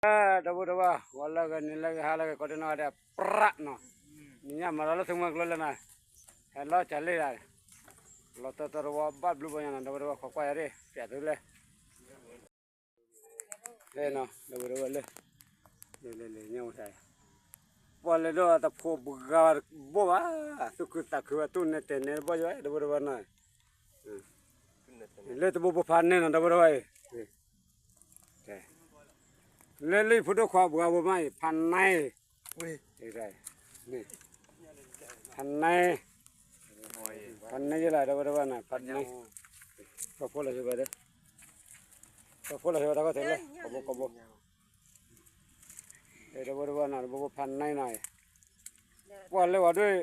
ဒီပုၢ်ဒီဝဲၢ် ဂီၤလၢအဂ့ၤ နံၤလၢအဂ့ၤ ဟါလၢအဂ့ၤ ကိးဒံနီၢ်ဂၤဒဲး ပြးနီၤ, နံၤညါမၤလီၤလၢသုးမုၢ်ကျိၤလၢနၤ, ဟဲလီၤကလ့ၢ်ဒၣ်, လီၤတၢတၢတဝီဘၣ်ဘျုးဘၣ်ညါနီၤ ဒီပုၢ်ဒီဝဲၢ် ခိးကွၢ်ယၤဒၣ် ပျးသုလၢ လၢနီၤ ဒီပုၢ်ဒီဝဲၢ်လၢ လၢလၢလၢညါဝဲတၢ် ပှၤလဲၤဒီးတဖိးပှၤဘိၣ်ဘၣ်, သူၣ်ခုသးခုဘၣ် သူၣ်နဲၣ်တဲာ်နဲၣ်တဘီယိၣ် ဒီပုၢ်ဒီဝဲၢ်နီၤ, လၢတဘိဘိဖးနဲနီၤ ဒီပုၢ်ဒီဝဲၢ်အံၤ, လၢလၢယဖိဒိၣ်ခွါဘှါဘိမးအံၤ ဖးနဲ, ဖးနဲ, ဖးနဲယဲလီၤ ဒီပုၢ်ဒီဝဲၢ်နီၤ ဖးနဲ, ပှၤဖိလီၤဟံၣ်ဘၣ်ဒီး ပှၤဖိလီၤဟံၣ်ဘၣ်တၢ်ခီၣ်ထံးလၢ ကဘိကဘိ ဒီပုၢ်ဒီဝဲၢ်နီၤ တဘိဘိဖးနဲနီၤ, ပှၤလၢဝဲဒၣ်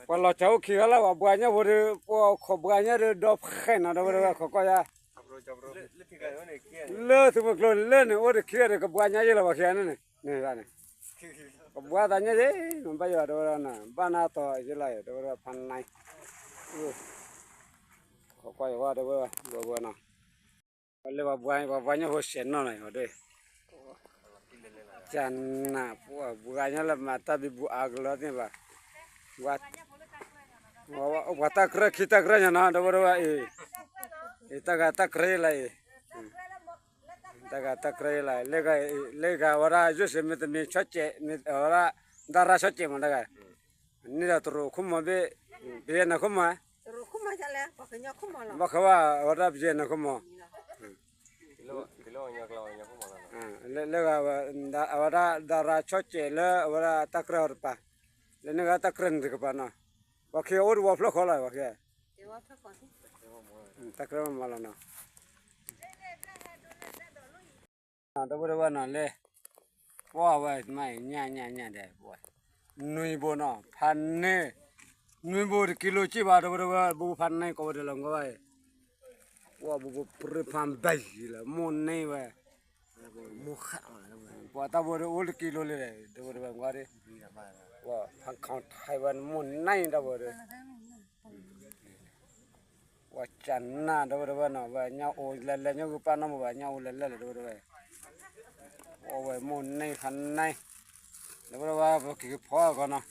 ပှၤလီၤစၢၤအိၣ်ခံဂၤလၢ် ပှၤဘှါညါဖိဒီး ပှၤခိးဘှါညါဒီး ဒီဖှဲးနီၤ ဒီပုၢ်ဒီဝဲၢ် ခိးကွၢ်ယၤ လၢသုးမုၢ်ကျိၤန့ၣ် လၢန့ၣ်အိၣ်တခံဂၤဒီး ကဘှါညါယဲလီၤ ပှၤခံဂၤန့ၣ်န့ၣ်, ကဘှါသးညါယဲ, ဘၣ်ယိၣ်ဒီပုၢ်ဒီဝဲၢ်နီၤ ဘၣ်နၤတီၤယဲလီၤ ဒီပုၢ်ဒီဝဲၢ်ဖးနဲ, ခိးကွၢ်ယဝဲဒီပုၢ်ဒီဝဲၢ် ဘှါဘှါနီၤ လၢပှၤဘှါညါဖိစဲးနီၢ်နီၤ ဒီး ကနၣ် ပှၤဘှါညါလၢမၤတၢ်ဘံဘူအါကလီသ့ၣ်ဘၣ်, ပှၤတၢ်ကြၢးခံတၢ်ကြၢးညါနီၤ ဒီပုၢ်ဒီဝဲၢ်အံၤ, အံၤတၢ်ဂၤတၢ်ကြၢးယဲလီၤအံၤ, တၢ်ဂၤတၢ်ကြၢးယဲလီၤ, လၢဂၤဝဲဒၣ်ယိၣ်စဲးမ့ၢ်တမ့ၢ်ဆီကဲး ဝဲဒၣ် ဒၣ်ရၣ်ဆီကဲးမးတဂၤ, န့ၢ်ဒီးတရူးခိၣ်မီၤဘ့ၣ်, ပယဲၢ်နၤခိၣ်မီၤ ဘၣ်ဃးဝဲအဝဲဒၣ်ပယဲၢ်နၤခိၣ်မီၤ, လၢဂၤဝဲဒၣ် အဝဲဒၣ်ဒၣ်ရၣ်ဆီကဲးလၢအဝဲဒၣ်တၢ်ကြၢးအီၤတပၤ, လၢန့ၣ်ဂၤတၢ်ကြၢးန့ၣ်တကပၤနီၤ, ပှၤခံဂၤအိၣ်တဝီဖျၢၣ်ဃီလီၤ ပှၤခံဂၤ, တၢ်ကြၢးမၤလီၤနီၤ ဒီပုၢ်ဒီဝဲၢ်နီၤလၢ ပှၤဝဲမးညၣ်ညၣ်ညၣ်ဒဲး, နွံဘိနီၤ ဖးန့ၢ်, နွံဘိတကံလိက့ၢ်ဘၣ် ဒီပုၢ်ဒီဝဲၢ် ဘိဖးန့ၢ်ကိးဝဲဒၣ်လီၤ ကွၢ်ဘၣ်အံၤ, ပှၤဘိဘိပြံဖးဘၣ်ယံၤလီၤ မိၢ်န့ၢ်ဝဲ, ပှၤတၢ်ဘိဒီးအိၣ်တကံလိလံ ဒီပုၢ်ဒီဝဲၢ်ကွၢ်ဒၣ်, ပှၤဖးခီထါဝဲမိၢ်န့ၢ်တၢ်ဘိဒီး ပှၤကနၣ် ဒီပုၢ်ဒီဝဲၢ်နီၤ ဝဲညၣ်အိၣ်လဲၤလဲၤ ညၣ်ဂုၢ်ပာ်နီၢ်မ့ၢ်ဘၣ် ညၣ်အိၣ်လဲၤလဲၤလီၤ ဒီပုၢ်ဒီဝဲၢ်, အိၣ်ဝဲမိၢ်န့ၢ်ဖးန့ၢ်, ဒီပုၢ်ဒီဝဲၢ် ပက့ၤဖီအဂီၢ်နီၤ,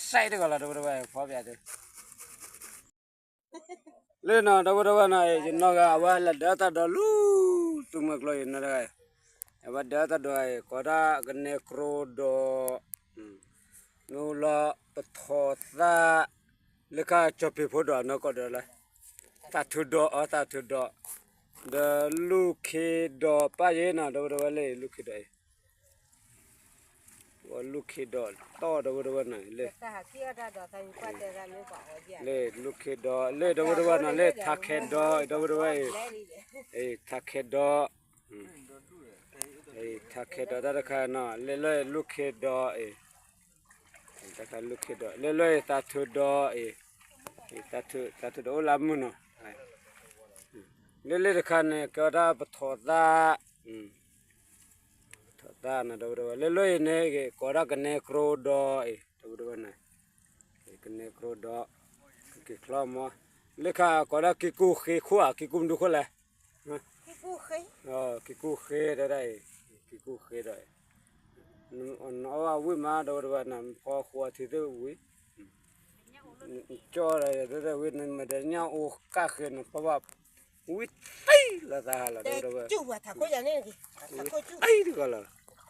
စဲးတဂီၤလီၤ ဒီပုၢ်ဒီဝဲၢ် ဖီပၠးသု လၢနီၤ ဒီပုၢ်ဒီဝဲၢ်နီၤ ယနီၢ်ဂၤ အဝဲလဲၤဒၢတၢ်ဒီးလၢ သုးမုၢ်ကျိၤအံၤနီၤတဂၤ, အဝဲဒၢတၢ်ဒီး ကိးဒၣ်ကနဲကျိဒီး မ့ၢ်လီၤပထီၣ်သၣ် လၢခါကၠီၤပ့ၤဖိဒီးနီၢ်ကီၢ်ဒီးလၢ သးထူဒီးအီၤ သးထူဒီး ဒီးလူၢ်ခ့ဒီးပၢ်ယဲနီၤ ဒီပုၢ်ဒီဝဲၢ်လၢ လူၢ်ခ့ဒီးအံၤ လူၢ်ခ့ဒီးတီၢ် ဒီပုၢ်ဒီဝဲၢ်နီၤ လၢ လၢလူၢ်ခ့ဒီး လၢဒီပုၢ်ဒီဝဲၢ်နီၤ လၢထးခဲဒီး ဒီပုၢ်ဒီဝဲၢ်အံၤ ထးခဲဒီး ထးခဲဒီးတၢ်တခါနီၤ လၢလၢလူၢ်ခ့ဒီးအံၤ တၢ်ခါလူၢ်ခ့ဒီး လၢလၢအံၤသးထူဒီးအံၤ သးထူဒီးအိၣ်လၢမုၢ်နီၤ လၢလၢတခါန့ၣ် ကဲဝဲဒၣ်ပထီၣ်သၣ် ပထီၣ်သၣ်နီၤ ဒီပုၢ်ဒီဝဲၢ် လၢလၢအံၤန့ၣ် ကိးဒၣ်ကနဲကျိဒီးအံၤ ဒီပုၢ်ဒီဝဲၢ်န့ၣ် ကနဲကျိဒီး ကက့ၤချီမီၤ လၢခါကိးဒၣ်က့ၤကူၣ်ဃ့ခိၣ်ဧါ က့ၤကူၣ်မနုၤခိၣ်လဲၣ် က့ၤကူၣ်ဃ့ဒီး က့ၤကူၣ်ဃ့ဒီးအံၤ နအီၣ်ဘၣ်ဝံၣ်မး ဒီပုၢ်ဒီဝဲၢ်နီၤ ဖီဃိးထံသ့ၣ်ဝံၤ ကၠီဒီးဝံၤ နမ့ၢ်ဒီးညၣ်အိၣ်ကၣ်ဃ့နဖီဘၣ် ဝံၣ်သံလီၤသးဟးလီၤ ဒီပုၢ်ဒီဝဲၢ် ဝံၣ်သံတဂီၤလီၤ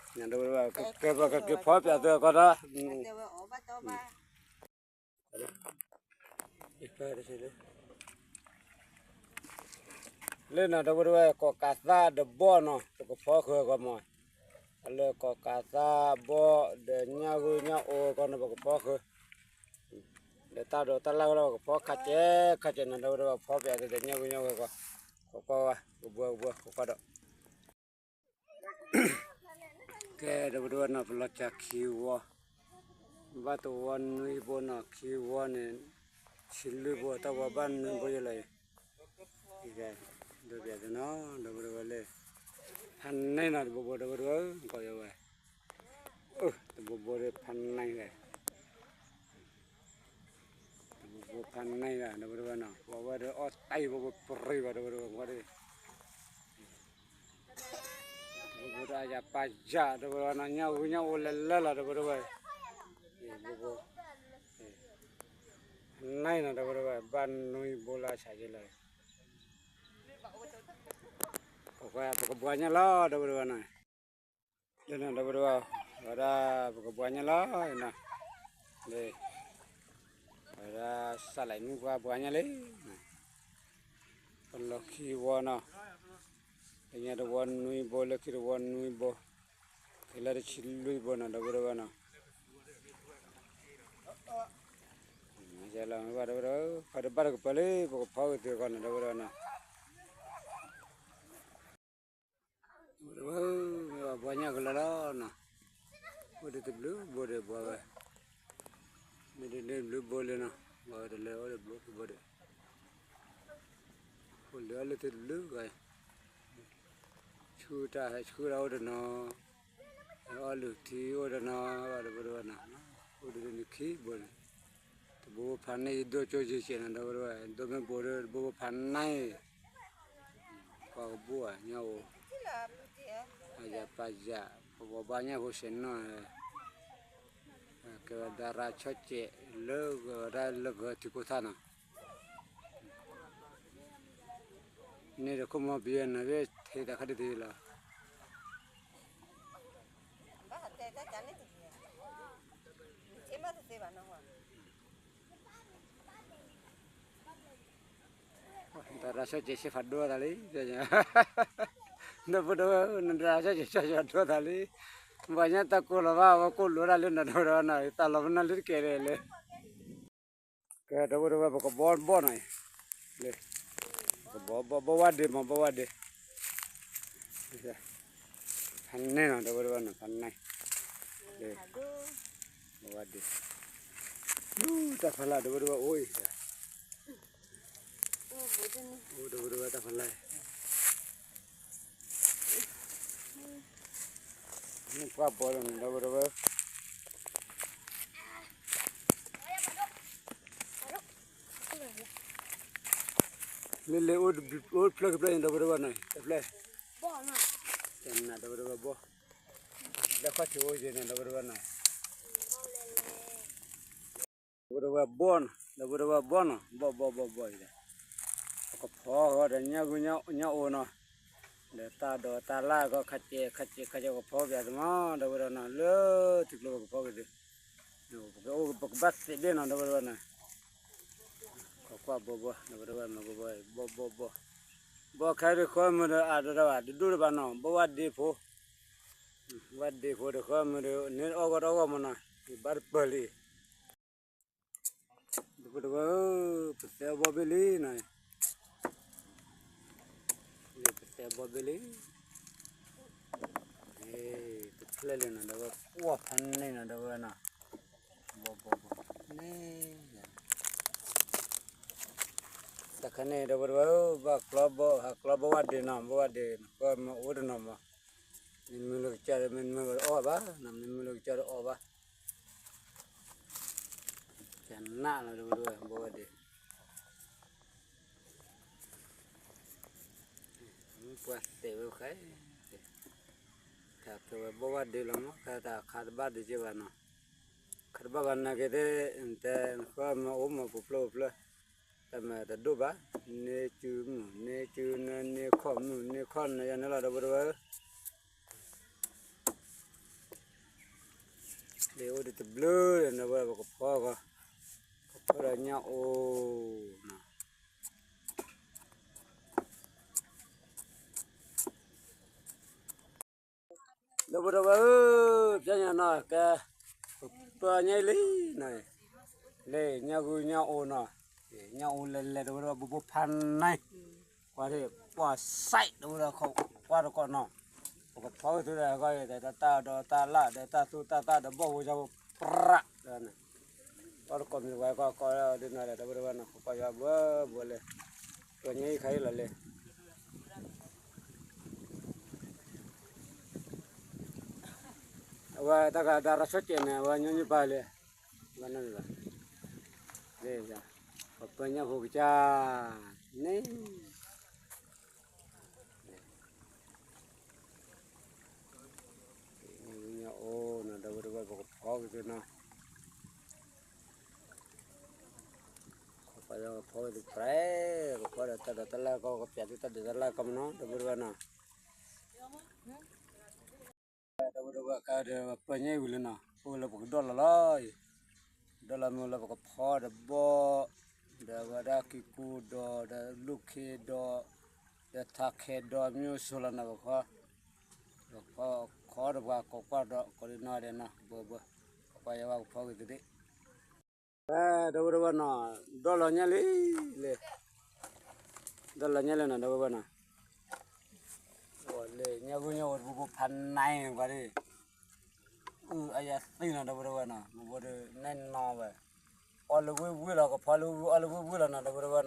ဒီပုၢ်ဒီဝဲၢ် ကကဲပကက့ၤဖီပၠးသုကီးဒီး လၢနီၤ ဒီပုၢ်ဒီဝဲၢ် ကိးကးသၣ်ဒီးဘီၣ်နီၤ ပကဖီဃုာ်အဂီၢ်မး လၢကိးကးသၣ်ဘီၣ်ဒီးညၣ်ဂုၢ်ညၣ်အိၣ်အဂီၢ်န့ၣ် ပကဖီဃုာ် ဒီးတၢ်ဒိးတၢ်လၢ်ဝဲလၢပကဖီခါကဲခါကဲနီၤ ဒီပုၢ်ဒီဝဲၢ် ဖီပၠးသုဒီးညၣ်ဂုၢ်ညၣ်အိၣ်အဂီၢ် ခိးကွၢ်ဝဲ ကဘှီကဘှီ ခိးကွၢ်ဒီး ကဲ ဒီပုၢ်ဒီဝဲၢ်နီၤ ပလီၤစှၤခံဝီ ဘၣ်တဝီနွံဘိနီၤ ခံဝီန့ၣ် ဆံလွံၢ်ဘိ တၢ်ဝီဘၣ်နွံဘိယဲလီၤအံၤ ဒိးပၠးသုနီၤ ဒီပုၢ်ဒီဝဲၢ်လၢ ဖးနဲနီၤ တဘိဘိ ဒီပုၢ်ဒီဝဲၢ် ကီးယဝဲ တဘိဘိဒီးဖးနဲဂၤ တဘိဘိဖးနဲဂၤ ဒီပုၢ်ဒီဝဲၢ်နီၤ ပှၤဝဲဒီးအီၣ်တၢ်အံၤဘိဘိပြံဘၣ် ဒီပုၢ်ဒီဝဲၢ် ကွၢ်ဒၣ် ဖိတၢ်အယၢ်ပၢ်ယၢ် ဒီပုၢ်ဒီဝဲၢ်နီၤ ညၣ်ဂူာ်ညၣ်အိၣ်လဲၤလဲၤလီၤ ဒီပုၢ်ဒီဝဲၢ်, ဖိ နံၣ်နီၤ ဒီပုၢ်ဒီဝဲၢ် ဘၣ်နွံဘိလၢအဆးယဲလီၤ, ပကဘှါညၣ်လီၤ ဒီပုၢ်ဒီဝဲၢ်နီၤ, ဒီပုၢ်ဒီဝဲၢ် ဝဲဒၣ်ပကဘှါညၣ်လီၤနီၤ, ဝဲဒၣ်စးလဲၤမုၢ်ပှၢ်ဘှါညၣ်လံ, ပလီၢ်ခံဝီနီၤ, လၢညါတဝီနွံဘိ လၢခံတဝီနွံဘိ, ခဲလၢာ်တဆံလွံၢ်ဘိနီၤ ဒီပုၢ်ဒီဝဲၢ်နီၤ, မ့ၢ်လီၤမ့ၢ်ဘၣ်ဒီပုၢ်ဒီဝဲၢ် ဖးတဘၣ်တကပၤလံ ပကဖီက့ၤသုဂီၢ်နီၤ ဒီပုၢ်ဒီဝဲၢ်နီၤ, ဒီပုၢ်ဒီဝဲၢ် မ့ၢ်ဘၣ်ဘှါညၣ်ကလီလီၤနီၤ, အိၣ်ဒီးတဘျုးဘိဒီးဘှါဝဲ, မ့ၢ်တဘျုးဘိလံနီၤ ဘှါဝဲတလၢအိၣ်ဒီးဘျုးဘိဒီး အိၣ်လၢအီၣ်လုၢ်သုတဘျုးဂၤ, ဆူတၢ်ဟဲဆှၢတၢ်အိၣ်တနီၤ, ဟဲအီၣ်လုၢ်ထံအိၣ်တနီၤ ဒီပုၢ်ဒီဝဲၢ်နီၤ, အိၣ်ဒီးနခံဘိန့ၣ်, တဘိဖးန့ၢ်ယဒိၣ်ကၠိယဲၢ်ကဲးနီၤ ဒီပုၢ်ဒီဝဲၢ် ဒိၣ်မ့ၢ်ဘိဒီး တဘိဖးန့ၢ်, ပှၤကဘိၣ်ညၣ်အိၣ်, အယၢ်ပၢ်ယၢ် ပဘှါညၣ်ဖိဆဲးနီၣ် ကဲဝဲဒၣ်ရၤဆီၣ်စဲးလၢဂၢၤဝဲဒၣ်လၢဂၢၤထံဖိသၣ်နီၤ, န့ၣ်ဒီးခိၣ်မီၤပယီၤန့ၣ် ဝဲထဲတၢ်ခါဒ်တလီၤ, တၢ်ရၤဆီၣ်စဲးဆဲးဖးဒိၣ်သးလံ, ဒီပုၢ်ဒီဝဲၢ် နတၢ်ရၤဆီၣ်စဲးဆဲးဖးဒိၣ်သးလံ, ဘှါညၣ်တၢ်ကိၢ်လီၤဘၣ် အဝဲကိၢ်လိာ်တၢ်လၢနၤ ဒီပုၢ်ဒီဝဲၢ်နီၤ တၢ်လီၤမနုၤလၢတကဲလဲၣ်လဲၣ်, ကဲ ဒီပုၢ်ဒီဝဲၢ် ပကဘီဘီနီၤ, လၢ ပကဘီဘီ ဘီဝါဒ့မး ဘီဝါဒ့, ဖးန့ၢ်နီၤ ဒီပုၢ်ဒီဝဲၢ်နီၤ ဖးန့ၢ်, လၢ ဘီဝါဒ့, တၢ်ဖးလၢ် ဒီပုၢ်ဒီဝဲၢ်အိၣ်အံၤ အိၣ်ဒီပုၢ်ဒီဝဲၢ်တၢ်ဖးလၢ်, မ့ၢ်ပှၢ်ဘီလီၤန့ၣ် ဒီပုၢ်ဒီဝဲၢ်, လၢလၢအိၣ်တဖျၢၣ်ကဖျၢၣ်န့ၣ် ဒီပုၢ်ဒီဝဲၢ်နီၤ တဖျၢၣ်, တနၤ ဒီပုၢ်ဒီဝဲၢ်ဘီ, လၢခီၣ်ထံးအိၣ်ယဲၢ်န့ၣ် ဒီပုၢ်ဒီဝဲၢ်နီၤ ဒီပုၢ်ဒီဝဲၢ်ဘီနီၤ ဒီပုၢ်ဒီဝဲၢ်ဘီနီၤ ဘီဘီဘီဘီအံၤဒီး, ပကဖီဃီဒီးညၣ်ဂုၢ်ညၣ်အိၣ်နီၤ, ဒီးတၢ်ဒိးတၢ်လၢ်ကီခးစဲးခးစဲးခးစဲး ကဖီပၠးသုမး ဒီပုၢ်ဒီဝဲၢ်နီၤ လၢထံကျိပကဖီက့ၤသု, ပကဘၣ်သ့ၣ်ဘ့ၣ်နီၤ ဒီပုၢ်ဒီဝဲၢ်နီၤ, ခိးကွၢ်ဘီဘီ ဒီပုၢ်ဒီဝဲၢ်မ့ၢ်ဘီဘီ, ဘီဘီဘီ, ဘီခဲဒုးဃီမုၢ်ဒီးအဒိဒၣ်ဘၣ် တဒိၣ်တဘၣ်နီၤ ဘီဝါဒ့ဖိ, ဝါဒ့ဖိဒီးဃီမုၢ်ဒီး န့ၢ်အီၣ်ဂီၢ်တအီၣ်ဂီၢ်မးနီၤ ယဘၣ်တပၢၢ်လံ ဒီပုၢ်ဒီဝဲၢ်ဧၢ, ပသဲအဘီဘ့ၣ်လံနီၤ, ပသဲအဘီဘ့ၣ်လံ, တဖျၢၣ်လံနီၤ ဒီပုၢ်ဒီဝဲၢ် ကွၢ်ဖးန့ၢ်နီၤ ဒီပုၢ်ဒီဝဲၢ်နီၤ, ဘီဘီဘီ, န့ၣ်, တၢ်ခါန့ၣ် ဒီပုၢ်ဒီဝဲၢ်ဧၢ, ဘၣ်ကျီဘီ ဟးကျီဘီဝါဒ့နီၤ ဘီဝါဒ့ ဃီမုၢ်အိၣ်တနီၤမး, မ့မ့ၢ်လၢကစၢ်ဒီး မ့မ့ၢ်လၢအီၣ်ဘၣ်နီၤ မ့မ့ၢ်လၢကစၢ်ဒီးအီၣ်ဘၣ်, ကနၣ်လီၤ ဒီပုၢ်ဒီဝဲၢ် ဘီဝါဒ့ မ့ၢ်ပှၤသဲးဝဲခဲ, တၢ်ကဲဝဲဘီဝါဒ့လီၤမး ခဲတၢ်ခါတဘၣ်ဒံးက့ဘၣ်နီၤ, ခါတဘၣ်ဘၣ်နာ်က့ၤသ့ၣ်, တဲဃီမ့ၢ်အိၣ်မးပူၤဖျိပူၤဖျိ, တၢ်မၤတဒိၣ်ဘၣ်, န့ၢ်စုမုၢ် န့ၢ်စုနၢ န့ၢ်ခီၣ်မုၢ် န့ၢ်ခီၣ်နၢယၤန့ၣ်လီၤ ဒီပုၢ်ဒီဝဲၢ်ဧၢ လၢအိၣ်ဒီးတဘျုးဒီး ဒီပုၢ်ဒီဝဲၢ် ပကဖီဃီ, ကဖီဒီးညၣ်အိၣ်နီၤ, ဒီပုၢ်ဒီဝဲၢ်ဧၢ, ပျဲညါနီၤ ကဲ, ပပၢညါလံနီၤ, လၢညၣ်ဂုၢ်ညၣ်အိၣ်နီၤ, ညၣ်အိၣ်လဲၤလဲၤ ဒီပုၢ်ဒီဝဲၢ် ဘိဘိဖးနံၣ်, ကွၢ်ထံၣ် ကွၢ်စဲး ဒီပုၢ်ဒီဝဲၢ် ကွၢ်တကိးနီၤ, ပကဖီက့ၤသုဒီး ဟဲကီၢ်အံၤ တၢ်ဒီးတၢ်လၢ်ဒီးတၢ်သူတၢ်သၣ်ဒီးဘီၣ်ဖိယါဖိ ပြး ဒီးန့ၣ် တၢ်တကိးမံၤဝဲကီၢ်ကီၢ်ဒ်နီၤဒီး ဒီပုၢ်ဒီဝဲၢ်နီၤ ကကွၢ်ယွၤဘှဲဘှဲလဲၣ်, ပှၤညါအံၤခါအံၤလီၤလဲၣ်, အဝဲတၢ်ကဒၣ်ရၤဆီၣ်စဲးန့ၣ် အဝဲညီနုၢ်ပၢ်လဲၣ်, ဘၣ်နီၢ်မံၤဘၣ်, လၢယၤ, ပပၢညၣ်ဖိကစၢ်, န့ၣ် လၢ ပှၤဖီဝဲသ့ၣ်တဖၣ်, ကဖီဒီးတၢ်ဒိးတၢ်လၢ်ကီၢ် ကပျးသုတၢ်ဒိးတၢ်လၢ်ကီၢ်မနီၤ ဒီပုၢ်ဒီဝဲၢ်နီၤ. ဒီပုၢ်ဒီဝဲၢ် ကဒီးပညဲအံၤဝံၤလံနီၤ အိၣ်လၢပကဒီၣ်လီၤလီၤအံၤ, ဒီးလီၤမ့ၢ်လၢပကဖီဒီးဘီၣ်, ဒီးဝဲဒၣ်ကံၢ်ကိၢ်ဒီး ဒီးလူၢ်ခ့ဒီး ဒီးထးခဲဒီး မ့ၢ်အိၣ်ဆိးလီၤနီၤ ပခီ, ပခီဒီးပှၤကိးကွၢ်ဒီး ကိးဒံနီၢ်ဒဲးနီၤ ဘၢဘၢ, ပှၤယဝဲကဖီက့ၤသဒံး ဒီပုၢ်ဒီဝဲၢ်နီၤ, ဒီလီၤညါလံ, လံ, ဒီလီၤညါလံနီၤ ဒီပုၢ်ဒီဝဲၢ်နီၤ, လံ ညၣ်ဂုၢ်ညၣ်အူတဘိဘိဖးနါအံၤပှၤဒ်, အုၣ်အယၤသံနီၤ ဒီပုၢ်ဒီဝဲၢ်နီၤ ဘိဘိဒီးနဲၣ်နီၤဝဲ, အီၣ်လၢဝ့ၢ်ဝ့ၢ်လီၤ ကဖီလၢဝ့ၢ်ဝ့ၢ် အီၣ်လၢဝ့ၢ်ဝ့ၢ်လီၤနီၤ ဒီပုၢ်ဒီဝဲၢ်နီၤ,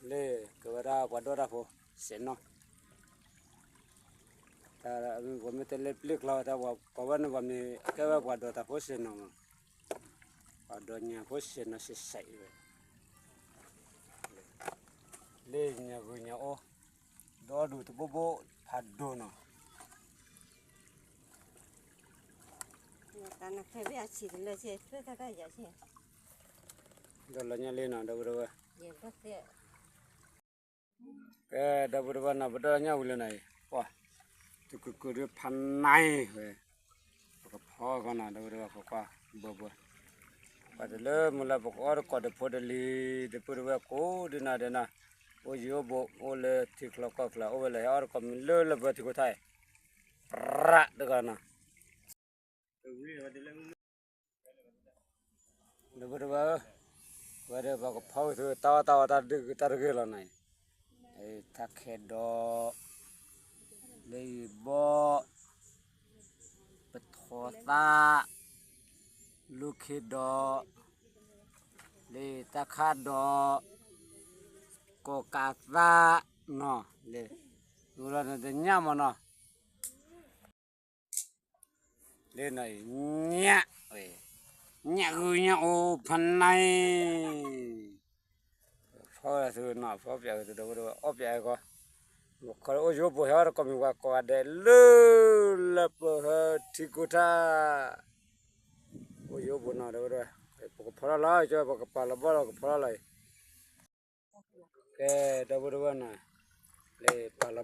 လံ ကဝဲဒၣ်ပှၤဒီတၢ်ဖိ စဲးနီၤ တၢ်မ့ၢ်ပှၤမ့ၢ်တဲလၢပျ့ၢ်ကျီၤ တၢ်ပှၤဝဲန့ၣ် ပှၤမ့ၢ်ကဲဝဲပှၤဒိးတၢ်ဖိစဲးနီၤမး, ပှၤဒိးညၣ်ဖိစဲးနီၤစဲးစဲးအံၤဝဲ, လၢညၣ်ဂုၤညၣ်အိၣ်, ဒီဒူၣ်တဘိဘိဖးဒိၣ်နီၤ, ဒီလီၤညါလံနီၤ ဒီပုၢ်ဒီဝဲၢ် ကဲ ဒီပုၢ်ဒီဝဲၢ်နီၤ ပဒီညၣ်ဝံၤလံနီၤအံၤ ပှၤ တကုာ်ကုာ်ဒုးဖးနါအံၤဝဲ, ပကဖီကီးနီၤ ဒီပုၢ်ဒီဝဲၢ် ပကွၢ်ဘၢဘၢ, ပှၤတလၢမုၢ်လၢပကအီၣ်တကိးဒီးဖိတလံၤ ဒီပုၢ်ဒီဝဲၢ်ကိးဒုနီၤဒဲးနီၤ, အိၣ်ယံၤအိၣ်ဘူး အိၣ်လၢထံချီကီၢ်ချီ အိၣ်ဝဲလၢဟဲအီၣ်တကိးမ့ၢ်လၢလၢပၢထံခိၣ်ထၢ်အံၤ, ပြးတဂၤနီၤ ဒီပုၢ်ဒီဝဲၢ်ဧၢ, ဝဲဒီးပှၤကဖီဝံၤသုတၢ်အီၣ်တၢ်အီတၢ်ဒုၣ်တၢ်တဂ့ၤလီၤနီၤ, ထးခဲဒီး, လၢယံၤဘီၣ်, ပထီသၣ်, လူၢ်ခ့ဒီး, လၢတၢ်ခၣ်ဒီး, ကိးကးသၣ်နီၤ, လၢ, ဝဲလီၤနတညၣ်မးနီၤ လၢနီၤအံၤ ညၣ်, ညၣ်ဂုၤညၣ်အိၣ်ဖးနါအံၤ, ဖီဝဲသုနီၤ ဖီပၠးဝဲသုဒီပုၢ်ဒီဝဲၢ် အီၣ်ပၠးဝဲကီး, ခီအိၣ်ယိဖိဟဲအီၣ်တကိးမံၤပှၤကိးဂၤဒဲးလၢ လၢပၢထံခိၣ်ထၢ်, အိၣ်ယိဖိနီၤဒီပုၢ်ဒီဝဲၢ်, ပကဖီထီၣ်လီၤ ကၠီပကပာ်လီၤဘီၣ်လီၤ ကဖီထီၣ်လီၤအံၤ ကဲ ဒီပုၢ်ဒီဝဲၢ်နီၤ, လၢပာ်လီၤဘီၣ်လံ,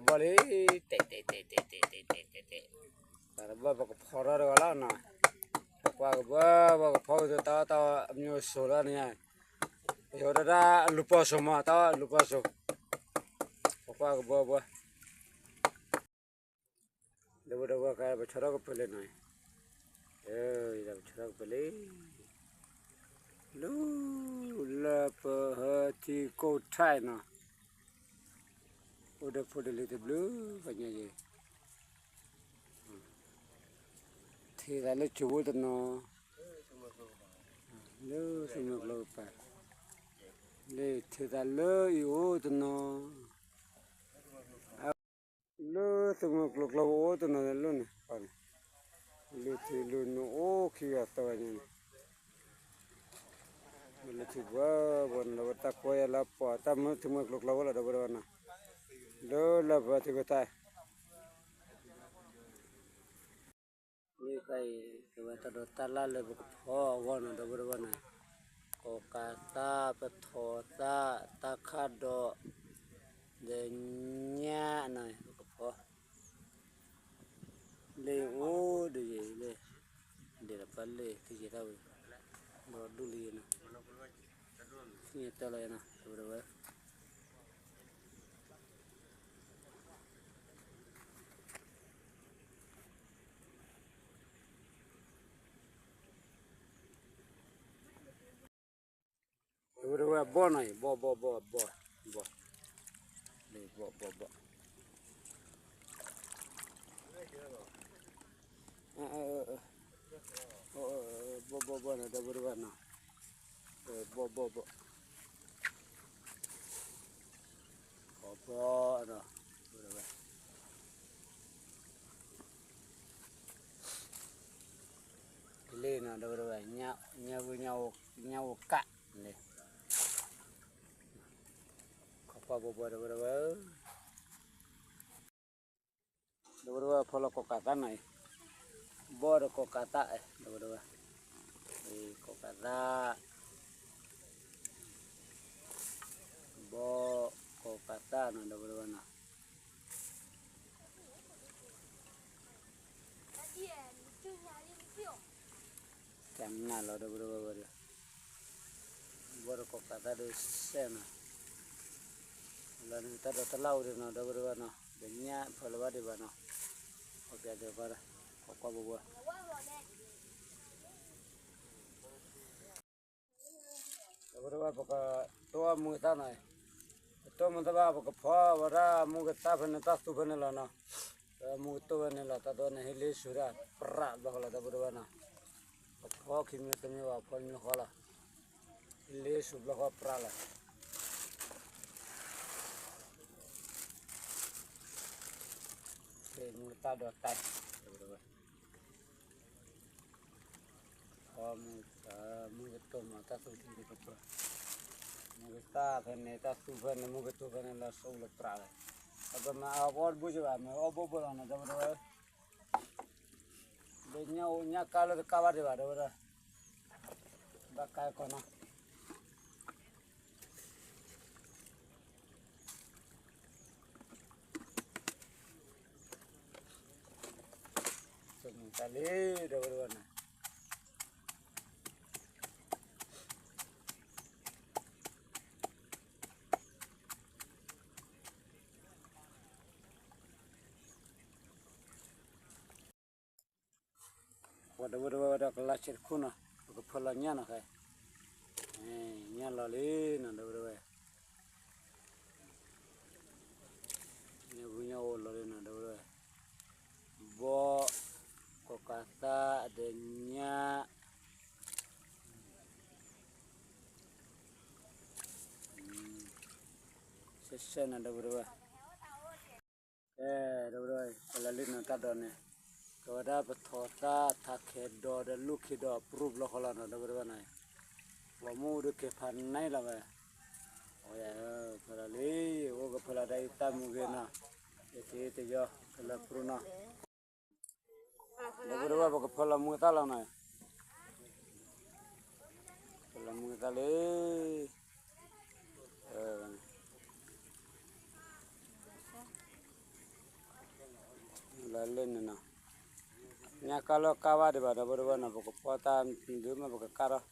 တဲတဲတဲတဲတဲတဲတဲတဲတဲ, ပာ်လီၤဘီၣ် ပကဖီထီၣ်တဂၤလီၤနီၤ, ပကွၢ်ကဘၢ ပကဖီက့ၤသုတၢ်အီၣ်တၢ်အီအမံၤအိၣ်ဆိးလီၤန့ၣ်, ယအိၣ်ဒၣ်ဒၣ်လူၤပီၢ်ဆိးမး တၢ်အီၣ်လူၤပီၢ်ဆိး, ပကွၢ်ကဘၢဘၢ ဒီပုၢ်ဒီဝဲၢ် ကဲပဆီထီၣ်ကပၢၤလံနီၤ, ပဆီထီၣ်ကပၢၤလံ, လၢ လၢပၢထံခိၣ်ထၢ်နီၤ, အိၣ်ဒီးဖိတလံၤတဘျုး ပညါယဲ, ထံသးလၢကၠိဖိတနီၤ, လၢသုးမုၢ်ကျိၤကပၤ, လၢထံသးလၢအံၤအိၣ်တနီၤ လၢသုးမုၢ်ကျိၤကျိၤအိၣ်တနီၤလၢန့ၣ်, လၢထံလၢနအိၣ်ခံဂၤသၢဂၤန့ၣ်, လၢထံဘၢဘၢန့ၣ် လၢဝဲတၢ်ကွဲးယၤလၢပှၤတၢ်မုၢ်သုးမုၢ်ကျိၤကျိၤဝဲလီၤ ဒီပုၢ်ဒီဝဲၢ်နီၤ, လၢလၢပၢထံကတၢၢ် မ့ၢ်ခါအံၤ ကဝဲတၢ်ဒိးတၢ်လၢ်လၢပကဖီအဂီၢ်နီၤ ဒီပုၢ်ဒီဝဲၢ်နီၤ, ကိးကးသၣ် ပထီသၣ် တၢ်ခၣ်ဒီး ဒီးညၣ်နီၤ ပကဖီ လၢအိၣ်ဒီးယဲၢ်လၢ ဒဲးလီၤပၢ်လၢကယဲၢ်တၢ်ဝဲ ဒီးဒူၣ်လံနီၤ, သ့ၣ်ညါတၢ်လီၤနီၤ ဒီပုၢ်ဒီဝဲၢ် ဒီပုၢ်ဒီဝဲၢ် ဘီၣ်နီၤအံၤ ဘီၣ် ဘီၣ် ဘီၣ် ဘီၣ် ဘီၣ် ဘီၣ် ဘီၣ် ဘီၣ် ဘီၣ် ဘီၣ်နီၤ ဒီပုၢ်ဒီဝဲၢ်နီၤ, ဘီၣ် ဘီၣ် ဘီၣ် ဘီၣ် ဘီၣ်နီၤ လံနီၤ ဒီပုၢ်ဒီဝဲၢ် ညၣ်ဝံၤ ညၣ်အိၣ်ကးန့ၣ်, ခီဖီဘိဘိ ဒီပုၢ်ဒီဝဲၢ်ဧၢ, ဒီပုၢ်ဒီဝဲၢ် ဖီလီၤကိးကးသၣ်နီၤအံၤ, ဘီၣ်ဒီး ကိးကးသၣ် ဒီပုၢ်ဒီဝဲၢ်, ကိးကးသၣ်, ဘီ ကိးကးသၣ်နီၤ ဒီပုၢ်ဒီဝဲၢ်နီၤ. ကနၣ်လီၤ ဒီပုၢ်ဒီဝဲၢ်ဝဲဒီး ဘီဒီးကိးကးသၣ်ဒီးစဲးနီၤ, လီၤန့ၣ်တၢ်ဒိးတလၢ်အိၣ်ဒံးနီၤ ဒီပုၢ်ဒီဝဲၢ်နီၤ, ဒီးညၣ်ဖၢလၢၤဘၣ်ဒံးဘၣ်နီၤ, အကဲဒ်ကီဒီး ကိးကွၢ်ဘိဘိ ဒီပုၢ်ဒီဝဲၢ် ပကတိၢ်မူကသၣ်နီၤ, ပတိၢ်မူသၣ်ဘၣ် ပကဖီဝဲဒၣ်မူကသၣ်ဖဲန့ၣ် တၢ်သူဖဲန့ၣ်လီၤနီၤ, မူကတိၢ်ဖဲန့ၣ်လီၤ တၢ်သူန့ၣ် ဟ့ၣ်လ့ဆူၣ်ဒၣ် ပြးဘျီဃီလီၤ ဒီပုၢ်ဒီဝဲၢ်နီၤ, ပဖီခံမံၤတမံၤဘၣ် ဖီမံၤဃီလီၤ, ဟ့ၣ်လ့ဆူၣ်ဘျီဃီပြးလီၤ, မူကသၣ်ဒီးတၢ် ဒီပုၢ်ဒီဝဲၢ် မူကတိၢ်မး တၢ်သူထံဒ်ကပြး, မူကသၣ်ဖဲန့ၣ် တၢ်သူဖဲန့ၣ် မူကတိၢ်ဖဲန့ၣ်လီၤ ဆူလၢပြးလီၤ, အကမၤအီၣ်ဘီတဘိကဘၣ် မၤအီၣ်ဘိဘိလီၤနီၤ ဒီပုၢ်ဒီဝဲၢ်, ဒီးညၣ်အိၣ်ညၣ်ကါလၢတကါဘၣ်ဒံးဘၣ် ဒီပုၢ်ဒီဝဲၢ်, ဘၣ်ကါကီနီၤ တၢ်လံ ဒီပုၢ်ဒီဝဲၢ်နီၤ, ပှၤဒီပုၢ်ဒီဝဲၢ်ဝဲဒၣ်ကလါဆဲးတခိၣ်နီၤ, ပကဖၢလီၤညၣ်နီၤခဲ, ညၣ်လီၤလံနီၤ ဒီပုၢ်ဒီဝဲၢ်, ညၣ်ဂုညၣ်အိၣ်လီၤလံနီၤ ဒီပုၢ်ဒီဝဲၢ်, ဘီ ကိးကးသၣ်ဒီးညၣ် စဲးစဲးနီၤ ဒီပုၢ်ဒီဝဲၢ်, ကဲ ဒီပုၢ်ဒီဝဲၢ် ပလၢလံနီၤ တၢ်ဒိးန့ၣ်, ကဝဲဒၣ်ပထီၣ်သၣ်ထးခဲဒီး ဒီးလူၢ်ခ့ဒီး ပြူၢ်ဘျီဃီလီၤနီၤ ဒီပုၢ်ဒီဝဲၢ်နီၤ, ပှၤမူအိၣ်ဒုးကဲၤဖးန့ၢ်လီၤဝဲ, ဖၢလီၤလံ, အိၣ်ကဖၢလီၤဒၣ်အံၤသၣ်မူဂ့ၤနီၤ, ယက့ၤတယီကလၢပြူၢ်နီၤ ဒီပုၢ်ဒီဝဲၢ် ပကဖၢလီၤမူသၣ်လီၤနီၤ, ဖၢလီၤမူသၣ်လံ, လၢလၢန့ၣ်နီၤ, ညၣ်ကါလၢကါဘၣ်ဒံးဘၣ် ဒီပုၢ်ဒီဝဲၢ်နီၤ, ပကဖီသၣ်ဒုးမ့ၢ်ပကကါထီၣ်,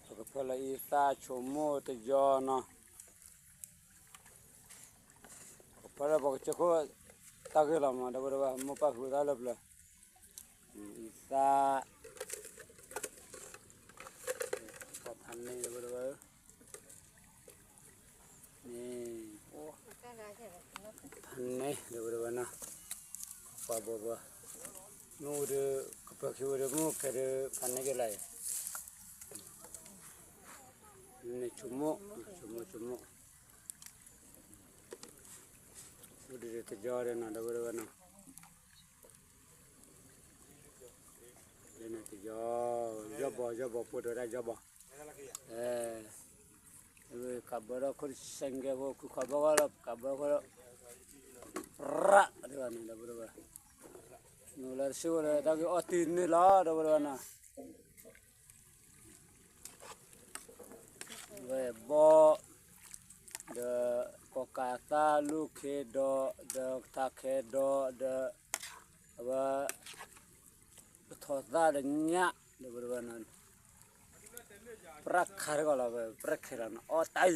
ပကဖၢလီၤအံၤသၣ်ဆိကမိၣ်တယီနီၤ ပကဖၢလၢပကစၢၢ်ခိၣ် တၢ်ဂ့ၢ်လီၤမး ဒီပုၢ်ဒီဝဲၢ် မိၢ်ပၢ်ဃုာ်သၣ်လၢပျၢၤ, အံၤသၣ်, ပှၤဖးန့ၢ် ဒီပုၢ်ဒီဝဲၢ်, န့ၣ်, ဖးန့ၢ် ဒီပုၢ်ဒီဝဲၢ်နီၤ, ပှၤဘီဘီ, မ့ၢ်အိၣ်ဒီး ကပၢၤခံဝဲဒီး မ့ၢ်အိၣ်ခဲဒီး ဖးန့ၢ်က့ၤလၢ်အံၤ, န့ၣ်ဆိကမိၣ်, ဆိကမိၣ်ဆိကမိၣ် အိၣ်ဒံးတယီဒီးနီၤ ဒီပုၢ်ဒီဝဲၢ်နီၤ, ဒ်န့ၣ်တယီ, ယီၢ်ဘီ ယီၢ်ဘီ ပှဲၤတဝဲဒၣ်ယီၢ်ဘီ, ကးဘၢဒီးခိၣ်တဆဲးကဲဖိ ခုခီဘီဂီၢ်လီၤ ကးဘၢခိၣ်ဒီး, ပြး ဒ်ဘၣ်န့ၣ် ဒီပုၢ်ဒီဝဲၢ်, နုာ်လၢတဆံဝဲဒီး တၢ်ဂ့ၢ်အီၣ်တံၢ်န့ၣ်လီၤ ဒီပုၢ်ဒီဝဲၢ်နီၤ ဝဲဘီ, ဒီးကိးကးသၣ် လူၢ်ခ့ဒီး, ဒီးထးခဲဒီး, ဒီးအဝဲ ပထီၣ်သၣ်ဒီးညၣ် ဒီပုၢ်ဒီဝဲၢ်နီၤ, ပြးခးတဂီၢ်လီၤဝဲ ပြးခဲလီၤနီၤ အီၣ်တၢ်အံၤ, ဝံၤတ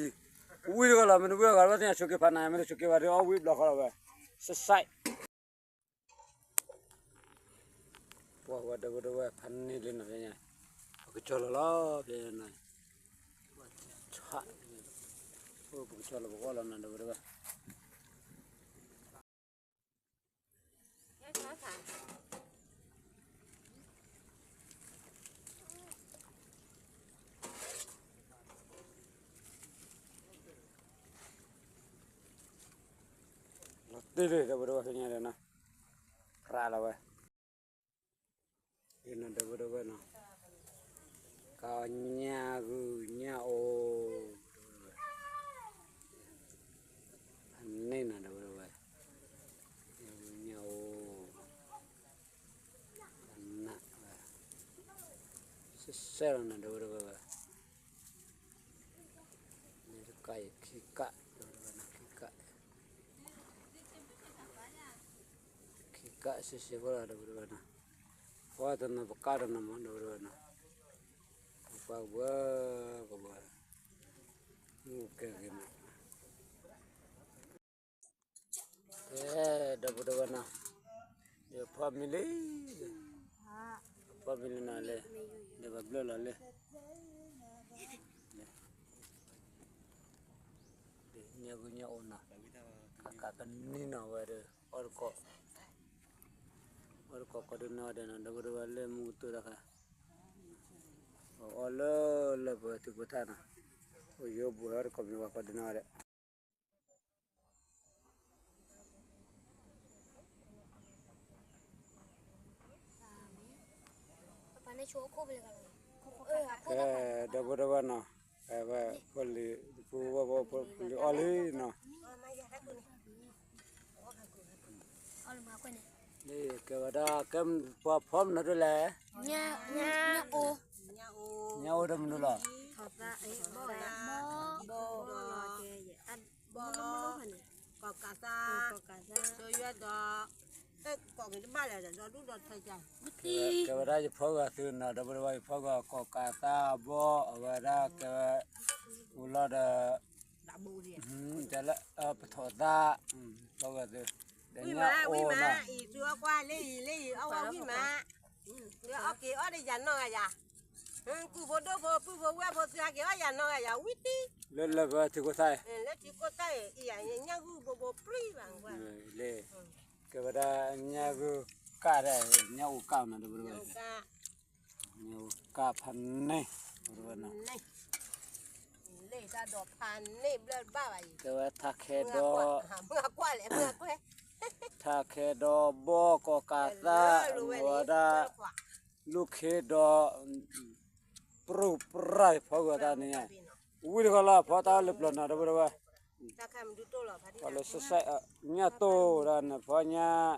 ဂီၢ်လီၤ မ့ၢ်တဝံၤအဂီၢ် ဘၣ်သ့ၣ်ညါဆိးက့ၤဖးနၤ မ့ၢ်တဆိးက့ၤဘၣ်ဒီး အီၣ်ဝံၤဘျီဃီလီၤဝဲ, စဲးစဲး ပှၤဝဲ ဒီပုၢ်ဒီဝဲၢ် ဖးန့ၢ်လံနီၤ ပကကၠီလီၤလီၤ ဖဲနီၤ, ပကကၠီလီၤပဂီၢ်လီၤနီၤ ဒီပုၢ်ဒီဝဲၢ် လီၤတံၢ်လံ ဒီပုၢ်ဒီဝဲၢ် ဖဲညါဒီးနီၤ, ပြးလီၤဝဲ ဒီပုၢ်ဒီဝဲၢ်နီၤ, ကါအီၣ်ညၣ်ဂုၤညၣ်အိၣ်, ဖးန့ၢ်နီၤ ဒီပုၢ်ဒီဝဲၢ်, ညၣ်ဂုၤညၣ်အိၣ် တၢ်လီၤနၤ ဒီပုၢ်ဒီဝဲၢ်, တကးယခံကး ဒီပုၢ်ဒီဝဲၢ်နၤ ခံကး, ခံကး ရှဲရှဲဖိလီၤ ဒီပုၢ်ဒီဝဲၢ်နၤ, ပှၤတနီၤပကးတနီၤမး ဒီပုၢ်ဒီဝဲၢ်နၤ, ပှၤကဘၣ် ကဘၣ် မူကဲဂ့ၤမး ကဲ ဒီပုၢ်ဒီဝဲၢ်နၤ, ယဖီမံၤလံ, ဖီမံၤလံနၤလဲၣ်, ဒီးဘၣ်ဘျၢၣ်လီၤလဲၣ်, ညၣ်ဂုၢ်ညၣ်အိၣ်နၤ, ကကးကနံၣ်နၤဝဲဒီး အီၣ်တကိး, အီၣ်တကိးကီဒုးနီၢ်ဒဲးနၤ ဒီပုၢ်ဒီဝဲၢ်လၢမူကတိၤတခါ, အီၣ်လၢလၢပှဲၤထံဖိထၣ်နၤ, အိၣ်ယိဘှံးဟီၣ်တကိးမံၤဝဲကီဒုးနီၢ်ဒဲး ကဲ ဒီပုၢ်ဒီဝဲၢ်နီၤ, ကဲဝဲ ဖိလံၤ ဖိဝဲၢ်ဖိ ဖိလံၤအီၣ်လံနီၤ, ကဲဝဲဒၣ် ကဲပှၤဖီမနုၤဒ်လဲၣ်, ညၣ်အိၣ်ဒီးမနုၤလီၤ, ဘီ ကီးကးသၣ်, ကီးကးသၣ်, ဒီးယွဲဒီး ကီးက့ၤတဘၣ်လဲၣ်ဒီး ဒီဒူၣ်ဒီထၢကၢ်, ကဲဝဲဒၣ်ယဖီဂၢၢ်သုနီၤ ဒီပုၢ်ဒီဝဲၢ် ယဖီဂၢၢ် ကီးကးသၣ်ဘီ အဝဲဒၣ်ကဲဝဲ အိၣ်လီၤဒီး တၢ်လၢ ပထီၣ်သၣ် ဖီဂၢၢ်သု ဒီးညၣ်အိၣ်နီၤ, အံၤသုအီၣ်ကွၢ်လၢအံၤ လၢအံၤ အီၣ်ဝဲဝံၣ်မး, သုအီၣ်က့ၤအီၣ်ဒီးယၤနီၢ်ဂၤယၤ, ကုၢ်ဖိဒိၣ်ဖိ ပုၢ်ဖိဝဲၢ်ဖိ သုဟဲက့ၤအီၣ်ယၤနီၢ်ဂၤယၤ ဝံၣ်တံၢ်, လၢလၢပထံကိသၣ်, လၢထံကိသၣ်အံၤ အံၤ ညၣ်ဂုၢ်ဘိဘိပြံဘၣ်, လၢ ကဲဝဲဒၣ်ညၣ်ဂုၢ်ကၣ်ဒၣ် ညၣ်အိၣ်ကၣ်နီၤ ဒီပုၢ်ဒီဝဲၢ်, ညၣ်အိၣ်ကၣ်ဖးန့ၢ် ဒီပုၢ်ဒီဝဲၢ်နီၤ, ကဲဝဲထါခဲဒီး ထါခဲဒီးဘီ ကီးကးသၣ် ဝဲဒၣ် လူၢ်ခ့ဒီး ပြူၢ်ပြၢ်ဖီဂၢၢ်သၣ်န့ၣ်, ဝံၣ်တခီလီၤ ဖီတၢ်လၢပျၢၤနီၤ ဒီပုၢ်ဒီဝဲၢ်, ဖီလၢစဲးစဲး ညၣ်တိၢ်ဒီးန့ၣ် ဖီညၣ်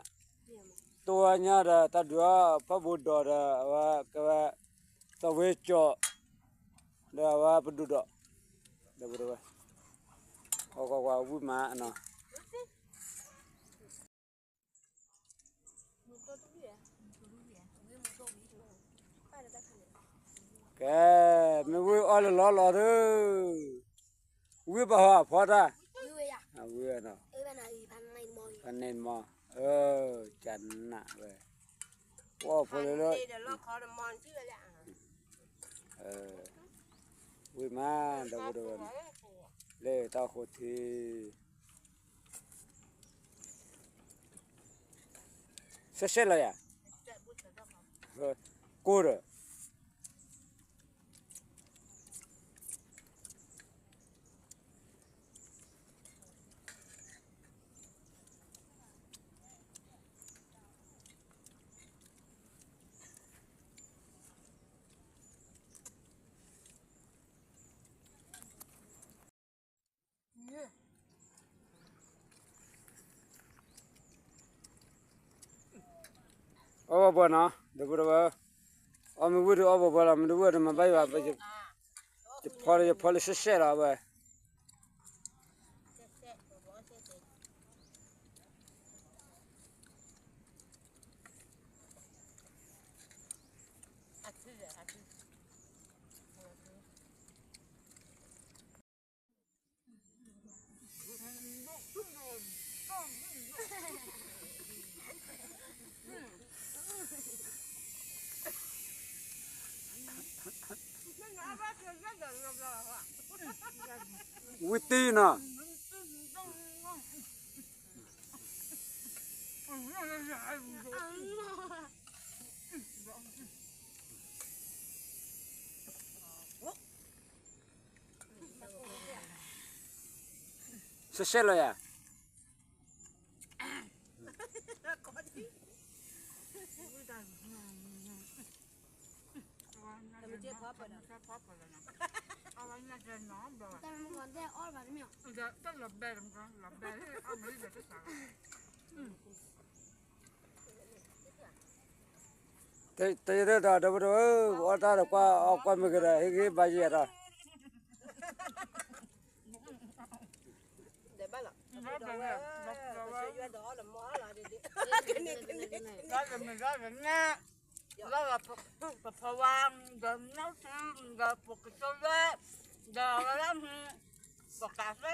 တိၢ်ညၣ်ဒီး တၢ်ဒုးအီၣ်ဖီဘိဒီးဒီး အဝဲကဲဝဲ သဝ့ကၠီၣ် ဒီးအဝဲပဒိၣ်ဒီး ဒီပုၢ်ဒီဝဲၢ်, အီၣ်ကွၢ်ကွၢ်ဝံၣ်မးနီၤ ကဲ မ့ၢ်ဝံၣ်အီၣ်လၢလီၤလီၤသၢ, ဝံၣ်ပှၤဟီၣ်ဖီတၢ်, ဝံၣ်နီၤ, ဖးန့ၢ်မး, ကနးဝဲ, ဝီၢ်ဖိလၢလၢ ဝံၣ်မး ဒီပုၢ်ဒီဝဲၢ်, လၢတၢ်အိၣ်ခိးထံ စဲးစဲးလီၤယၤ, ကိၢ်ဒီး အီၣ်ဘၣ်ဘၣ်နီၤ ဒီပုၢ်ဒီဝဲၢ်, အီၣ်မ့ၢ်ဝံၣ်ဒီးအီၣ်ဘၣ်ဘၣ်လီၤ မ့ၢ်တဝံၣ်ဒီးမၤဘၣ်ယၤ, ယဖီလၢယဖီလၢစဲးစဲးလီၤဝဲ. Within Seselo ya. တယဲၢ်ဒီး ဒီပုၢ်ဒီဝဲၢ်ဧၢ, ပအီၣ်တၢ်ဒီးကွၢ်အီၣ်ကွၢ်မ့ၢ်ဂ့ၤဒီး ဟ့ၣ်ဂံၢ်ဘါယဲၢ်ဒီး လၢပဖီဝါ ဒီးနီၢ်စု ဒီးပကစိဝဲ ဒီးဝဲဒၣ် ပကးသၢ တဒ့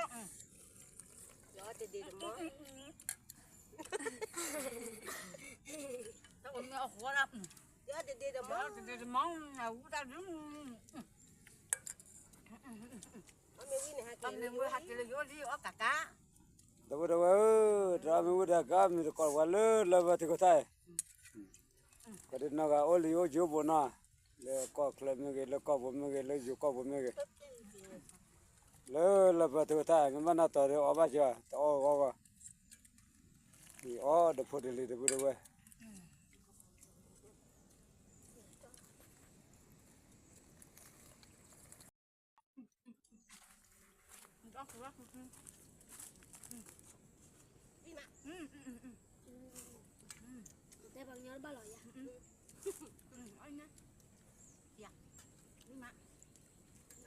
တမီၢ် တၢ်အိၣ်မ့ၢ်အဃိလၢ တဒ့တမီၢ် တဒ့တမီၢ် အဝံတၢ်ဒု တမ့ၢ်ဝံန့ၣ် ဟးက့ၤလၢယအိၣ်လံ အီၣ်ကးကး ဒီပုၢ်ဒီဝဲၢ်ဧၢ, တၢ်မ့ၢ်ဝံဒီးကါမ့ၢ်တကိးဝဲလၢလၢပှၤထံကီၢ်တၢ်အံၤ, ကဒုးနီၢ်ဂၤအိၣ်လံအိၣ်ယိာ်ဘိနီၤ, လၢကီၢ်ချၢမ့ၢ်ဂ့ၤ, လၢကီၢ်ပူၤမ့ၢ်ဂ့ၤ, လၢယိၤကီၢ်ပူၤမ့ၢ်ဂ့ၤ, လၢလၢပှၤထံကီၢ်တၢ်အံၤ မ့ၢ်ဘၣ်နီၢ်တီၤဒီးအီၣ်ဘၣ်က့ၤ, တအီၣ်ဂီၢ်ဂီၢ်, အံၤအီၣ်ဒီးဖိတလံၤ ဒီပုၢ်ဒီ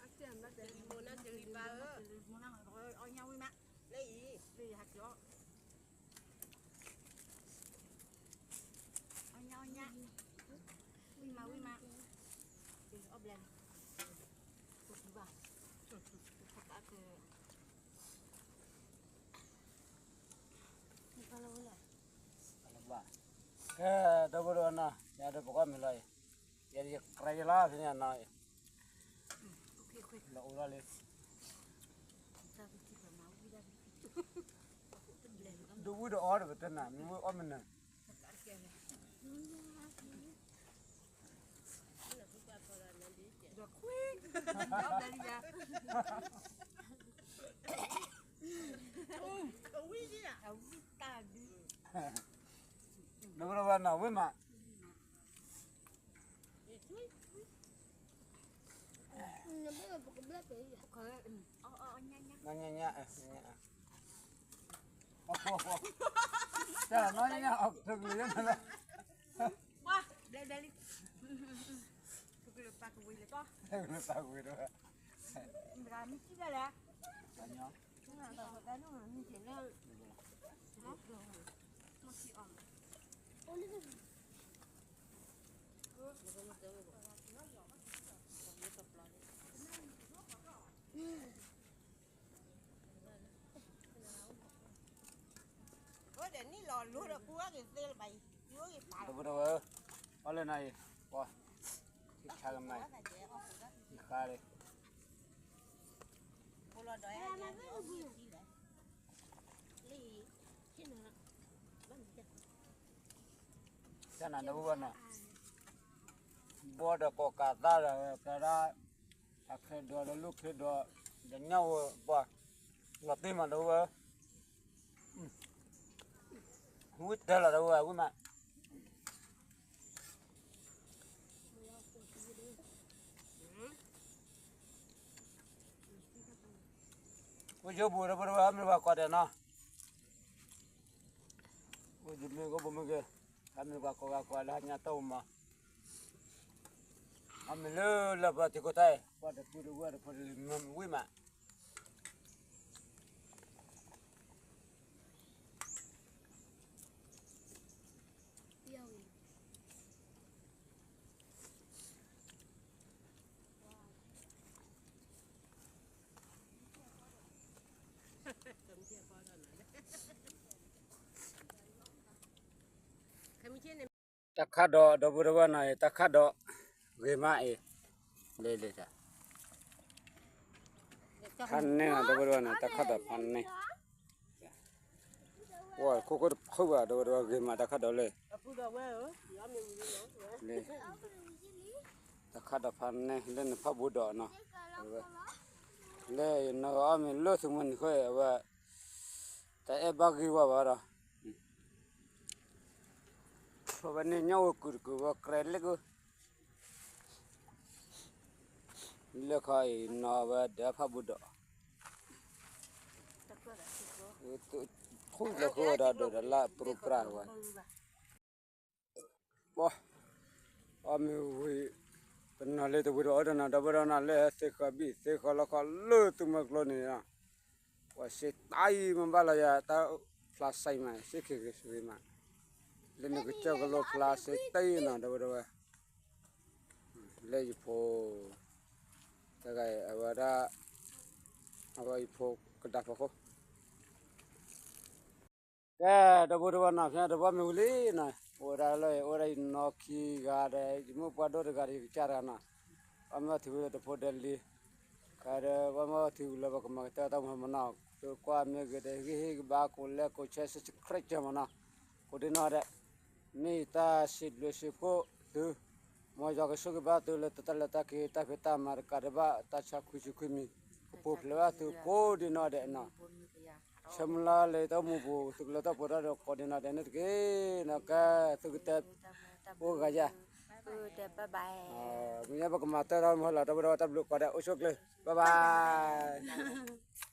ဝဲၢ် တဲပှၤကညီတဘၣ်လီၤယၤ, ဝံမး, အီၣ်ညါဝံမး, လၢအံၤ လၢယဟးက့ၤအီၣ် အီၣ်ညါအီၣ်ညါ, ဝံမးဝံမး, အီၣ်ဘျဲၣ်, ကိးဘၣ်, ကိးဘၣ်, ကဲ ဒီပုၢ်ဒီဝဲၢ်နီၤ, ယၤဒီးပကွၢ်မုာ်လီၤအံၤ, ယၤဒီးယကြၢးယလီၤဖဲန့ၣ်နီၤအံၤ, လီၤအိၣ်လီၤလံ ဒုးဝံၣ်ဒီးအီၣ်ဒီးပတဲနၤ မ့ၢ်ဝံၣ်အီၣ်မနုၤ, ဒီပုၢ်ဒီဝဲၢ်နီၤ ဝံၣ်မး ညါညါ, တၢ်နီၢ်ညါညါ အီၣ်တကလုာ်လီၤ, ဘျဲၣ်ဘျဲၣ်လံ, တကလုာ်ပာ်ကဝံၤလၢၤကီ, တကလုာ်ပာ်ကဝံၤဒီး, မ့ၢ်စံၣ်ဘၣ်လဲၣ်, ဒီပုၢ်ဒီဝဲၢ်ဧၢ, အီၣ်လၢနၤအံၤ, ပှၤ, ယဆါကမၤ, ယဃါလံ, တၢ်နၤဒီပုၢ်ဝဲၢ်နီၤ, ဘီဒီးကိးကးသၣ်ဒီး ကဲဒၣ်, အခဲဒီးလၢလူၢ်ခံဒီး, ဒီးညၣ်ဝဲပှၤ, လီၤတံၢ်မးဒီပုၢ်ဝဲၢ်, ဝံၣ်တၢ်လီၤဒီပုၢ်ဝဲၢ် ဝံၣ်မး အိၣ်ယိာ်ဘိဒီပုၢ်ဒီဝဲၢ် ဟးမ့ၢ်ပှၤကိးဒဲးနီၤ, အိၣ်ယိာ်မ့ၢ်ဂ့ၤ ဘိမ့ၢ်ဂ့ၤ, ဟးမ့ၢ်ပှၤကိးဂၤကိးဂၤလၢဟါညါတၢ်အိၣ်မး, ဟးမ့ၢ်လၢလၢပှၤထံကီၢ်တၢ်အံၤ ပှၤတပူၤတဝဲၢ်တဖိတလံၤမ့ၢ်ဝံၣ်မး တၢ်ခၣ်ဒိး ဒီပုၢ်ဒီဝဲၢ်နီၤအံၤ တၢ်ခၣ်ဒိး ဂ့ၤမးအံၤ လၢလၢတၢ် ဖးန့ၢ်နီၤ ဒီပုၢ်ဒီဝဲၢ်နီၤ တၢ်ခၣ်ဒိးဖးန့ၢ် ပှၤခိၣ်ခိၣ်တဖုဘၣ် ဒီပုၢ်ဒီဝဲၢ် ဂ့ၤမးတၢ်ခၣ်ဒိးလၢ လၢ တၢ်ခၣ်ဒိးဖးန့ၢ် လၢနဖးဘူးဒီးနီၤ လၢနအီၣ်မ့ၤလၢသုးမုၢ်နံၤဃီအံၤ အဝဲ တၢ်အဲၣ်ဘၣ်ဂ့ၤဝဲဘၣ်ဒီး အဝဲန့ၣ်ညၣ်ဝဲကုာ်တကုာ်ဝဲကြဲလၢက လၢခီအံၤ နီၢ်ဝဲဒီးဖးဘူးဒီး ခူၣ်လၢဃိဒီးဒိးဒီးလၢပြူပြါဝဲ ပှၤ အီၣ်မ့ၤဝံၤ တနီၤလၢတဝံၤဒီးအီၣ်တနီၤ ဒီပုၢ်ဒီဝဲၢ်နီၤ လၢသ့ၣ်ဃီဘံၣ်သ့ၣ်ဃီလီခီလၢသူမွဲကျိန့ၣ်နီၤ, ပှၤစ့တၢ်အံၤမ့ၢ်ဘၣ်လီၤယၤတၢ်ဖျါစဲအံၤမး စ့ခံဂ့ၤစ့မး, လၢနကစၢၢ်ကလိဖျါစ့တၢ်အံၤနီၤ ဒီပုၢ်ဒီဝဲၢ်, လၢယဖိ တဂၤအံၤအဝဲဒၣ် အဝဲယဖိကဒါဖီခိၣ် ကဲ ဒီပုၢ်ဒီဝဲၢ်နီၤ ဖဲတဘီမ့ၢ်ဝံၤလံနီၤ အိၣ်ဝဲဒၣ်လၢ အိၣ်ဝဲဒၣ်ယနီၢ်ခံဂၤဒီး ယမိၢ်ပှၢ်ဒိၣ်တဂၤဒီး ယကစၢ်တဂၤနီၤ, ဘၣ်မ့ၢ်ထံၣ်ဝံၤလၢတဖိဒဲးလံ, ခါဒီး ဘၣ်မ့ၢ်ထံၣ်ဝံၤလၢပကမၤကတၢၢ်တၢ်မၤမနီၤ, သုကွၢ်မ့ၢ်ဂ့ၤဒီး ဟ့ၣ်ဂံၢ်ဟ့ၣ်ဘါ ကိးလဲၣ်ကိးဆဲ subscribe မနီၤ, ကိးဒ်နီၢ်ဒဲး, မ့ၢ်ယတၢ်စံးဘျုးစံးဖှိၣ်သု မ်ယွၤကဆိၣ်ဂ့ၤဘၣ်သုလၢတၢ်လဲၤတၢ်က့ၤ တၢ်ဖံးတၢ်မၤတကးဒံးဘၣ် တၢ်ဆါခွံဆံခွံမံၤ ကပူၤဖျဲးဘၣ်သုကိးဒ်နီၢ်ဒဲးနီၤ, ဆၢမုၢ်လၢ်လၢတၢ်အိၣ်မူပူၤ သုကလၢတၢ်ပှဲၤထီၣ်ဒီးကိးဒ်နီၢ်ဒဲးန့ၣ်တက့ၢ်နီၤ, ကဲ သုကတဲအိၣ်ဂၤယၤ, မ့ၢ်ညါပကမၤတၢ်ထီၣ်မ့ၢ်ဟီလီၤ ဒီပုၢ်ဒီဝဲၢ် တၢ်ဘျုးကိးဂၤဒဲး အိၣ်ဆူၣ်အိၣ်ချ့ bye bye